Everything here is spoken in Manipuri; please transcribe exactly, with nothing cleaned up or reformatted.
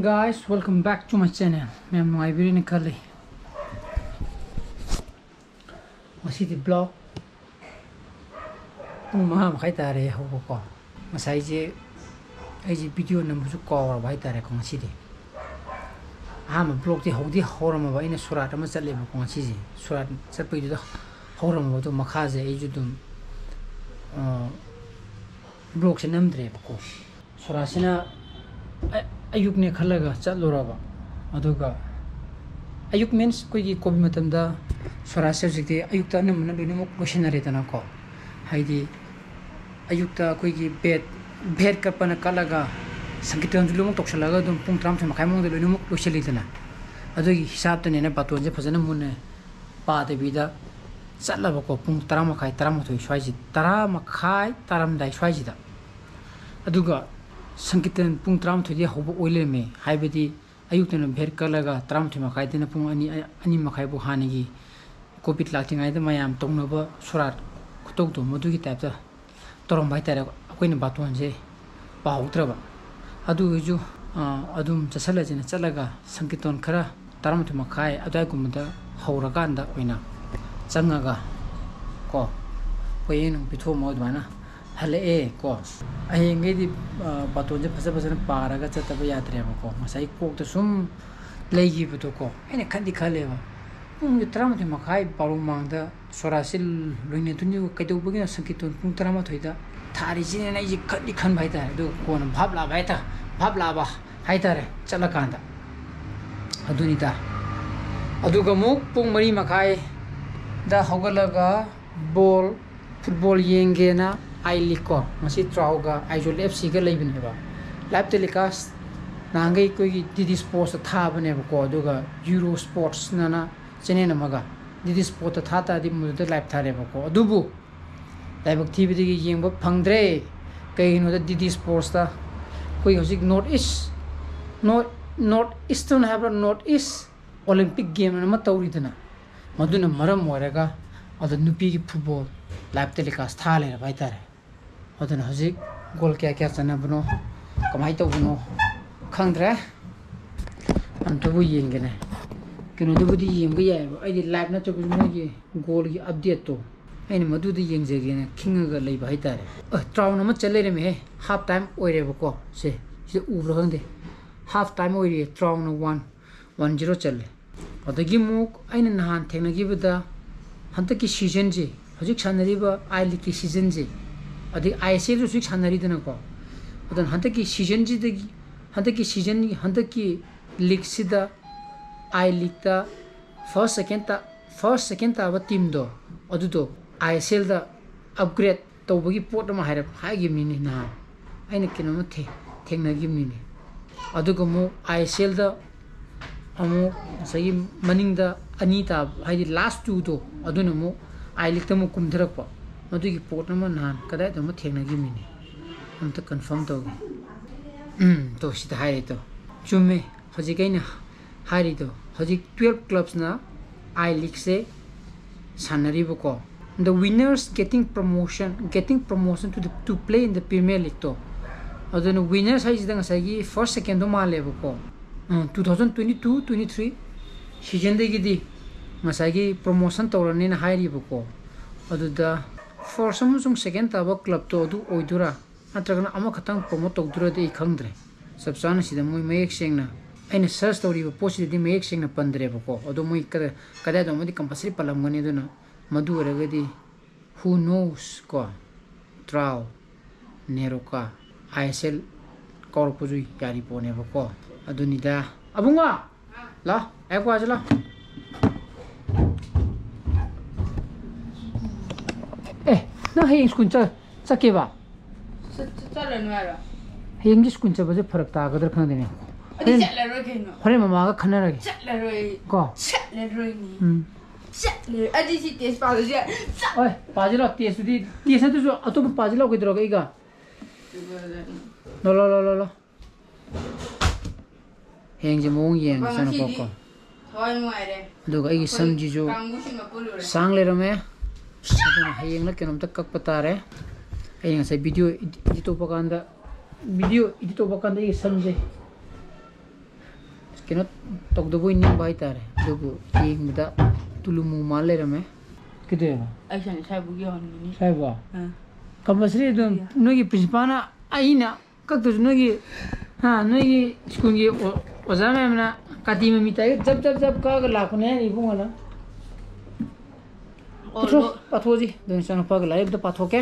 Guys, welcome back to my channel. ꯃꯌꯥꯝ ꯅꯨꯡꯉꯥꯏꯕꯤꯔꯤꯅ ꯈꯜꯂꯤ꯫ ꯉꯁꯤꯗꯤ vlog ꯄꯨꯡ ꯃꯉꯥ ꯃꯈꯥꯏ ꯇꯥꯔꯦ ꯍꯧꯕꯀꯣ꯫ ꯉꯁꯥꯏꯁꯦ ꯑꯩꯁꯦ video ꯅꯝꯕꯁꯨ ꯀꯥꯎꯔꯕ ꯍꯥꯏꯇꯥꯔꯦꯀꯣ꯫ ꯉꯁꯤꯗꯤ ꯑꯍꯥꯟꯕ vlogꯇꯤ ꯍꯧꯗꯤ ꯍꯧꯔꯝꯃꯕ, ꯑꯩꯅ ꯁꯨꯔꯥꯠ ꯑꯃ ꯆꯠꯂꯦꯕꯀꯣ꯫ ꯉꯁꯤꯁꯦ ꯁꯨꯔꯥꯠ ꯆꯠꯄꯩꯗꯨꯗ ꯍꯧꯔꯝꯃꯕ, ꯑꯗꯣ ꯃꯈꯥꯁꯦ ꯑꯩꯁꯨ ꯑꯗꯨꯝ vlogꯁꯦ ꯅꯝꯗ꯭ꯔꯦꯕꯀꯣ꯫ ꯁꯣꯔꯥꯠꯁꯤꯅ ꯑ-, ꯑꯌꯨꯛꯅꯦ ꯈꯜꯂꯒ ꯆꯠꯂꯨꯔꯕ꯫ ꯑꯗꯨꯒ ꯑꯌꯨꯛ means ꯑꯩꯈꯣꯏꯒꯤ ꯀꯣꯚꯤꯗ ꯃꯇꯝꯗ ꯁꯣꯔꯥꯠꯁꯦ ꯍꯧꯖꯤꯛꯇꯤ ꯑꯌꯨꯛꯇ ꯑꯅꯝꯕꯅ ꯂꯣꯏꯅꯃꯛ ꯂꯣꯏꯁꯤꯟꯅꯔꯦꯗꯅꯀꯣ꯫ ꯍꯥꯏꯗꯤ ꯑꯌꯨꯛꯇ ꯑꯩꯈꯣꯏꯒꯤ ꯚꯦꯠ, ꯚꯦꯠ ꯀꯠꯄꯅ ꯀꯠꯂꯒ ꯁꯪꯀꯤꯔꯇꯟꯁꯨ ꯂꯣꯏꯅꯃꯛ ꯇꯧꯁꯜꯂꯒ ꯑꯗꯨꯝ ꯄꯨꯡ ꯇꯔꯥꯃꯥꯊꯣꯏ ꯃꯈꯥꯏ ꯃꯅꯨꯡꯗ ꯂꯣꯏꯅꯃꯛ ꯂꯣꯏꯁꯤꯜꯂꯤꯗꯅ꯫ ꯑꯗꯨꯒꯤ ꯍꯤꯁꯥꯞꯇꯅꯦꯅ ꯕꯥꯇꯣꯟꯁꯦ ꯐꯖꯅ ꯃꯨꯟꯅ ꯄꯥꯗꯕꯤꯗ ꯆꯠꯂꯕꯀꯣ꯫ ꯄꯨꯡ ꯇꯔꯥ ꯃꯈꯥꯏ, ꯇꯔꯥꯃꯥꯊꯣꯏ ꯁ꯭ꯋꯥꯏꯁꯤ, ꯇꯔꯥ ꯃꯈꯥꯏ ꯇꯥꯔꯝꯗꯥꯏ ꯁ꯭ꯋꯥꯏꯁꯤꯗ꯫ ꯑꯗꯨꯒ ꯁꯪꯀꯤꯔꯇꯟ ꯄꯨꯡ ꯇꯔꯥꯃꯥꯊꯣꯏꯗꯤ ꯍꯧꯕ ꯑꯣꯏ ꯂꯩꯔꯝꯃꯦ꯫ ꯍꯥꯏꯕꯗꯤ ꯑꯌꯨꯛꯇꯅ ꯚꯦꯠ ꯀꯠꯂꯒ ꯇꯔꯥꯃꯥꯊꯣꯏ ꯃꯈꯥꯏꯗꯅ ꯄꯨꯡ ꯑꯅꯤ, ꯑꯅꯤ ꯃꯈꯥꯏꯐꯥꯎ ꯍꯥꯟꯅꯒꯤ ꯀꯣꯚꯤꯗ ꯂꯥꯛꯇ꯭ꯔꯤꯉꯩꯗ ꯃꯌꯥꯝ ꯇꯧꯅꯕ ꯁꯣꯔꯥꯠ ꯈꯨꯇꯧꯗꯣ ꯃꯗꯨꯒꯤ ꯇꯥꯏꯞꯇ ꯇꯧꯔꯝꯕ ꯍꯥꯏꯇꯥꯔꯦ꯫ ꯑꯩꯈꯣꯏꯅ ꯕꯥꯇꯣꯟꯁꯦ ꯄꯥꯍꯧꯗ꯭ꯔꯕ꯫ ꯑꯗꯨ ꯑꯣꯏꯔꯁꯨ, ꯑ, ꯑꯗꯨꯝ ꯆꯠꯁꯜꯂꯁꯦꯅ ꯆꯠꯂꯒ ꯁꯪꯀꯤꯔꯇꯟ ꯈꯔ ꯇꯔꯥꯃꯥꯊꯣꯏ ꯃꯈꯥꯏ ꯑꯗꯨꯋꯥꯏꯒꯨꯝꯕꯗ ꯍꯧꯔꯀꯥꯟꯗ ꯑꯣꯏꯅ ꯆꯪꯉꯒ ꯀꯣ, ꯄꯣꯌꯦꯡ ꯅꯨꯡ ꯄꯤꯊꯣꯛꯑꯝꯃꯒ ꯑꯗꯨꯃꯥꯏꯅ ꯍꯜꯂꯛꯑꯦ ꯀꯣ꯫ ꯍꯌꯦꯡꯈꯩꯗꯤ, ꯑ, ꯕꯥꯇꯣꯟꯁꯦ ꯐꯖ ꯐꯖꯅ ꯄꯥꯔꯒ ꯆꯠꯇꯕ ꯌꯥꯗ꯭ꯔꯦꯕꯀꯣ꯫ ꯉꯁꯥꯏ ꯀꯣꯛꯇ ꯁꯨꯝ ꯂꯩꯈꯤꯕꯗꯣ ꯀꯣ, ꯑꯩꯅ ꯈꯟꯗꯤ ꯈꯜꯂꯦꯕ, ꯄꯨꯡꯁꯦ ꯇꯔꯥꯃꯥꯊꯣꯏ ꯃꯈꯥꯏ, ꯕꯥꯔꯣ ꯃꯃꯥꯡꯗ ꯁꯣꯔꯥꯠꯁꯤ ꯂꯣꯏꯅꯗꯣꯏꯅꯤꯕꯨ ꯀꯩꯗꯧꯕꯒꯤꯅꯣ ꯁꯪꯀꯤꯔꯇꯟ ꯄꯨꯡ ꯇꯔꯥꯃꯥꯊꯣꯏꯗ ꯊꯥꯔꯤꯁꯤꯅꯦꯅ ꯑꯩꯁꯦ ꯈꯟꯗꯤ ꯈꯟꯕ ꯍꯥꯏꯇꯥꯔꯦ꯫ ꯑꯗꯨꯒ ꯀꯣꯟꯅ ꯚꯥꯞ ꯂꯥꯛꯄ ꯍꯥꯏꯇꯥꯔꯦ, ꯚꯥꯞ ꯂꯥꯛꯑꯕ ꯍꯥꯏꯇꯥꯔꯦ ꯆꯠꯂꯀꯥꯟꯗ꯫ ꯑꯗꯨꯅꯤꯗ꯫ ꯑꯗꯨꯒ ꯑꯃꯨꯛ ꯄꯨꯡ ꯃꯔꯤ ꯃꯈꯥꯏꯗ ꯍꯧꯒꯠꯂꯒ ꯕꯣꯜ, ꯐꯨꯠꯕꯣꯜ ꯌꯦꯡꯒꯦꯅ ꯑꯥꯏ ꯂꯤꯒ ꯀꯣ, ꯉꯁꯤ ꯇ꯭ꯔꯥꯎꯒ ꯑꯥꯏꯖꯣꯜ ꯑꯦꯐ ꯁꯤꯒ ꯂꯩꯕꯅꯦꯕ꯫ Live telecast ꯅꯍꯥꯟꯈꯩ ꯑꯩꯈꯣꯏꯒꯤ ꯗꯤ ꯗꯤ ꯁ꯭ꯄꯣꯔꯠꯁꯇ ꯊꯥꯕꯅꯦꯕꯀꯣ, ꯑꯗꯨꯒ ꯌꯨꯔꯣ ꯁ꯭ꯄꯣꯔꯠꯁꯅ ꯆꯦꯅꯦꯜ ꯑꯃꯒ꯫ ꯗꯤ ꯗꯤ ꯁ꯭ꯄꯣꯔꯠꯇ ꯊꯥ ꯇꯥꯔꯗꯤ ꯃꯗꯨꯗ ꯂꯥꯏꯚ ꯊꯥꯔꯦꯕꯀꯣ꯫ ꯑꯗꯨꯕꯨ ꯂꯥꯏꯕꯛ ꯊꯤꯕꯗꯒꯤ ꯌꯦꯡꯕ ꯐꯪꯗ꯭ꯔꯦ꯫ ꯀꯩꯒꯤꯅꯣꯗ ꯗꯤ ꯗꯤ ꯁ꯭ꯄꯣꯔꯠꯁꯇ ꯑꯩꯈꯣꯏ ꯍꯧꯖꯤꯛ north east, north, north eastern ꯍꯥꯏꯕ꯭ꯔꯥ, ꯅꯣꯔꯠ ꯏꯁ ꯑꯣꯂꯤꯝꯄꯤꯛ ꯒꯦꯝ ꯑꯃ ꯇꯧꯔꯤꯗꯅ, ꯃꯗꯨꯅ ꯃꯔꯝ ꯑꯣꯏꯔꯒ ꯑꯗ ꯅꯨꯄꯤꯒꯤ ꯐꯨꯠꯕꯣꯜ ꯂꯥꯏꯚ ꯇꯦꯂꯤꯀꯥꯁ ꯊꯥ ꯂꯩꯔꯕ ꯍꯥꯏꯇꯥꯔꯦ꯫ ꯑꯗꯨꯅ ꯍꯧꯖꯤꯛ ꯒꯣꯜ ꯀꯌꯥ ꯀꯌꯥ ꯆꯟꯅꯕꯅꯣ, ꯀꯃꯥꯏꯅ ꯇꯧꯕꯅꯣ ꯈꯪꯗ꯭ꯔꯦ꯫ ꯑꯝꯇꯕꯨ ꯌꯦꯡꯒꯦꯅꯦ꯫ ꯀꯩꯅꯣꯗꯨꯕꯨꯗꯤ ꯌꯦꯡꯕ ꯌꯥꯏꯑꯕ, ꯑꯩꯗꯤ ꯂꯥꯏꯞ ꯅꯠꯇ꯭ꯔꯒꯁꯨ ꯃꯣꯏꯒꯤ ꯒꯣꯜꯒꯤ ꯑꯞꯗꯦꯠꯇꯣ ꯑꯩꯅ ꯃꯗꯨꯗ ꯌꯦꯡꯖꯒꯦꯅ ꯈꯤꯡꯉꯒ ꯂꯩꯕ ꯍꯥꯏꯇꯥꯔꯦ꯫ ꯑ, ꯇ꯭ꯔꯥꯎꯟ ꯑꯃ ꯆꯠ ꯂꯩꯔꯝꯃꯦꯍꯦ꯫ Half time ꯑꯣꯏꯔꯦꯕꯀꯣ꯫ ꯁꯦ, ꯁꯤꯗ ꯎꯕ꯭ꯔꯥ ꯈꯪꯗꯦ꯫ ꯍꯥꯐ ꯇꯥꯏꯝ ꯑꯣꯏꯔꯤꯌꯦ, ꯇ꯭ꯔꯥꯎꯟꯅ ꯋꯥꯟ, ꯋꯥꯟ ꯖꯤꯔꯣ ꯆꯜꯂꯦ꯫ ꯑꯗꯒꯤ ꯑꯃꯨꯛ ꯑꯩꯅ ꯅꯍꯥꯟ ꯊꯦꯡꯅꯈꯤꯕꯗ ꯍꯟꯗꯛꯀꯤ ꯁꯤꯖꯟꯁꯦ, ꯍꯧꯖꯤꯛ ꯁꯥꯟꯅꯔꯤꯕ ꯑꯥꯏ ꯂꯤꯒꯀꯤ ꯁꯤꯖꯟꯁꯦ, ꯑꯗꯩ ꯑꯥꯏ ꯑꯦꯁ ꯑꯦꯜꯁꯨ ꯍꯧꯖꯤꯛ ꯁꯥꯟꯅꯔꯤꯗꯅꯀꯣ꯫ ꯑꯗꯨꯅ ꯍꯟꯗꯛꯀꯤ ꯁꯤꯖꯟꯁꯤꯗꯒꯤ, ꯍꯟꯗꯛꯀꯤ ꯁꯤꯖꯟ, ꯍꯟꯗꯛꯀꯤ ꯂꯤꯒꯁꯤꯗ, ꯑꯥꯏ ꯂꯤꯒꯇ ꯐꯥꯔꯁ, ꯁꯦꯀꯦꯟ ꯇꯥ-, ꯐꯥꯔꯁ, ꯁꯦꯀꯦꯟ ꯇꯥꯕ ꯇꯤꯝꯗꯣ, ꯑꯗꯨꯗꯣ ꯑꯥꯏ ꯑꯦꯁ ꯑꯦꯜꯗ ꯑꯞꯒ꯭ꯔꯦꯗ ꯇꯧꯕꯒꯤ ꯄꯣꯠ ꯑꯃ ꯍꯥꯏꯔꯞ ꯍꯥꯏꯈꯤꯕꯅꯤꯅꯦ ꯅꯍꯥꯟ꯫ ꯑꯩꯅ ꯀꯩꯅꯣꯝꯃ ꯊꯦ-, ꯊꯦꯡꯅꯈꯤꯕꯅꯤꯅꯦ꯫ ꯑꯗꯨꯒ ꯑꯃꯨꯛ ꯑꯥꯏ ꯑꯦꯁ ꯑꯦꯜꯗ ꯑꯃꯨꯛ ꯉꯁꯥꯏꯒꯤ ꯃꯅꯤꯡꯗ ꯑꯅꯤ ꯇꯥꯕ, ꯍꯥꯏꯗꯤ ꯂꯥꯁ ꯇꯨꯗꯣ, ꯑꯗꯨꯅ ꯑꯃꯨꯛ ꯑꯥꯏ ꯂꯤꯒꯇ ꯑꯃꯨꯛ ꯀꯨꯝꯊꯔꯛꯄ, ꯃꯗꯨꯒꯤ ꯄꯣꯠ ꯑꯃ ꯅꯍꯥꯟ ꯀꯗꯥꯏꯗꯅꯣ ꯊꯦꯡꯅꯈꯤꯕꯅꯤꯅꯦ꯫ ꯑꯝꯇ ꯀꯟꯐꯥꯔꯝ ꯇꯧꯒꯦ꯫ ꯎꯝ, ꯇꯣ, ꯁꯤꯗ ꯍꯥꯏꯔꯦ ꯇꯣ꯫ ꯆꯨꯝꯃꯦ, ꯍꯧꯖꯤꯛ ꯑꯩꯅ ꯍꯥꯏꯔꯤꯗꯣ꯫ ꯍꯧꯖꯤꯛ ꯇꯨꯌꯦꯜꯞ ꯀ꯭ꯂꯕꯁꯅ ꯑꯥꯏ ꯂꯤꯒꯁꯦ ꯁꯥꯟꯅꯔꯤꯕꯀꯣ꯫ The winners getting promotion, getting promotion to the, to play in the Premier Leagueꯇꯣ꯫ ꯑꯗꯨꯅ ꯋꯤꯟꯅꯔꯁ ꯍꯥꯏꯁꯤꯗ ꯉꯁꯥꯏꯒꯤ ꯐꯥꯔꯁ, ꯁꯦꯀꯦꯟꯗꯣ ꯃꯥꯜꯂꯦꯕꯀꯣ꯫ Um, two thousand twenty two, twenty three ꯁꯤꯖꯟꯗꯒꯤꯗꯤ ꯉꯁꯥꯏꯒꯤ ꯄ꯭ꯔꯣꯃꯣꯁꯟ ꯇꯧꯔꯅꯤꯅ ꯍꯥꯏꯔꯤꯕꯀꯣ꯫ ꯑꯗꯨꯗ ꯐꯥꯔꯁ ꯑꯃꯁꯨꯡ ꯁꯦꯀꯦꯟ ꯇꯥꯕ ꯀ꯭ꯂꯕꯇꯣ ꯑꯗꯨ ꯑꯣꯏꯗꯣꯏꯔꯥ, ꯅꯠꯇ꯭ꯔꯒꯅ ꯑꯃꯈꯛꯇꯪ ꯄ꯭ꯔꯣꯃꯣꯠ ꯇꯧꯗꯣꯏꯔꯗꯤ ꯑꯩ ꯈꯪꯗ꯭ꯔꯦ꯫ ꯆꯞ ꯆꯥꯅ ꯁꯤꯗ ꯃꯣꯏ ꯃꯌꯦꯛ ꯁꯦꯡꯅ, ꯑꯩꯅ ꯁꯔꯆ ꯇꯧꯔꯤꯕ ꯄꯣꯠꯁꯤꯗꯗꯤ ꯃꯌꯦꯛ ꯁꯦꯡꯅ ꯄꯟꯗ꯭ꯔꯦꯕꯀꯣ꯫ ꯑꯗꯣ ꯃꯣꯏ ꯀꯗꯥꯏ, ꯀꯗꯥꯏꯗꯅꯣꯃꯗꯤ ꯀꯝꯄꯜꯁꯔꯤ ꯄꯜꯂꯝꯒꯅꯤ꯫ ꯑꯗꯨꯅ ꯃꯗꯨ ꯑꯣꯏꯔꯒꯗꯤ who knows ꯀꯣ, ꯇ꯭ꯔꯥꯎ, ꯅꯦꯔꯣꯀꯥ, ꯑꯥꯏ ꯑꯦꯁ ꯑꯦꯜ ꯀꯧꯔꯛꯄꯁꯨ ꯌꯥꯔꯤ ꯄꯣꯠꯅꯦꯕꯀꯣ꯫ ꯑꯗꯨꯅꯤꯗ꯫ ꯑꯕꯨꯡꯉꯣ! ꯂꯥꯎ, ꯂꯥꯏꯔꯤꯛ ꯄꯥꯁꯤ ꯂꯥꯎ꯫ ꯑꯦ, ꯅꯪ ꯍꯌꯦꯡ ꯁ꯭ꯀꯨꯜ ꯆꯠ-, ꯆꯠꯀꯦꯕ? ꯆꯠ-, ꯆꯠ-, ꯆꯠꯂꯅꯨ ꯍꯥꯏꯔꯣ? ꯍꯌꯦꯡꯗꯤ ꯁ꯭ꯀꯨꯜ ꯆꯠꯄꯁꯦ ꯐꯔꯛ ꯇꯥꯒꯗ꯭ꯔꯥ ꯈꯪꯗꯦꯅꯦ꯫ ꯑꯗꯨꯗꯤ ꯍꯣꯔꯦꯟ, ꯆꯠꯂꯔꯣꯏ ꯀꯩꯅꯣ꯫ ꯍꯣꯔꯦꯟ ꯃꯃꯥꯒ ꯈꯟꯅꯔꯒꯦ꯫ ꯆꯠꯂꯔꯣꯏ꯫ ꯀꯣ? ꯆꯠꯂꯔꯣꯏꯅꯦ꯫ ꯎꯝ꯫ ꯆꯠꯂꯔꯣꯏ꯫ ꯑꯗꯨꯗꯤ ꯁꯤ ꯇꯦꯁ ꯄꯥꯗꯁꯨ ꯌꯥꯏ꯫ ꯆꯠ- ꯍꯣꯏ, ꯄꯥꯁꯤ ꯂꯥꯎ꯫ ꯇꯦꯁꯇꯨꯗꯤ, ꯇꯦꯁ ꯅꯠꯇ꯭ꯔꯁꯨ ꯑꯇꯣꯞꯄ ꯄꯥꯁꯤ ꯂꯥꯎ, ꯀꯩꯗꯧꯔꯒꯦ ꯑꯩꯒ? ꯂꯣ, ꯂꯣ, ꯂꯣ, ꯂꯣ, ꯂꯣ꯫ ꯍꯌꯦꯡꯁꯦ ꯃꯑꯣꯡ ꯌꯦꯡꯉꯦ, ꯄꯥꯄꯥ, ꯉꯁꯤꯗꯤ ꯏꯆꯥꯅꯨꯄꯥꯀꯣ꯫ ꯊꯋꯥꯏ ꯅꯨꯡꯉꯥꯏꯔꯦ꯫ ꯑꯗꯨꯒ ꯑꯩꯒꯤ ꯑꯩꯈꯣꯏ ꯁꯝꯁꯤꯁꯨ ꯀꯥꯡꯕꯨꯁꯤꯃ ꯄꯨꯜꯂꯨꯔꯦ꯫ ꯁꯥꯡ ꯂꯩꯔꯝꯃꯦ꯫ ꯑꯗꯨꯅ ꯍꯌꯦꯡꯅ ꯀꯩꯅꯣꯝꯇ ꯀꯛꯄ ꯇꯥꯔꯦ꯫ ꯑꯩꯅ ꯉꯁꯥꯏ ꯚꯤꯗꯤꯑꯣ ꯏꯗꯤꯠ ꯇꯧꯕ ꯀꯥꯟꯗ, ꯚꯤꯗꯤꯑꯣ ꯏꯗꯤꯠ ꯇꯧꯕ ꯀꯥꯟꯗ ꯑꯩꯒꯤ ꯁꯝꯁꯦ ꯀꯩꯅꯣ ꯇꯧꯗꯕꯣꯏ ꯅꯤꯡꯕ ꯍꯥꯏꯇꯥꯔꯦ꯫ ꯑꯗꯨꯕꯨ ꯌꯦꯡꯕꯗ ꯇꯨꯂꯨꯃꯨ ꯃꯥꯜ ꯂꯩꯔꯝꯃꯦ꯫ ꯀꯩꯗꯧꯋꯦꯕ? ꯑꯩ ꯁꯥꯏꯕꯨ ꯌꯧꯍꯟꯒꯅꯤ꯫ ꯁꯥꯏꯕꯣ? ꯑꯥ꯫ Compulsory ꯑꯗꯨꯝ ꯅꯣꯏꯒꯤ principalꯅ, ꯑꯩꯅ ꯀꯛꯇ꯭ꯔꯁꯨ ꯅꯣꯏꯒꯤ, ꯍꯥ, ꯅꯣꯏꯒꯤ ꯁ꯭ꯀꯨꯜꯒꯤ ꯑꯣ-, ꯑꯣꯖꯥ ꯃꯌꯥꯝꯅ ꯀꯥꯇꯤ ꯃꯃꯤ ꯇꯥꯏꯒ ꯖꯞ ꯖꯞ ꯖꯞ ꯀꯛꯑꯒ ꯂꯥꯛꯄꯅꯦ ꯍꯥꯏꯔꯤ ꯏꯕꯨꯡꯉꯣꯅ꯫ ꯑꯣ, ꯄꯨꯊꯣꯛ, ꯂꯣ-, ꯄꯥꯊꯣꯛꯑꯁꯤ꯫ ꯑꯗꯨꯅ ꯆꯪꯉꯛꯄꯒ ꯂꯥꯏꯔꯤꯛ ꯑꯝꯇ ꯄꯥꯊꯣꯛꯀꯦ꯫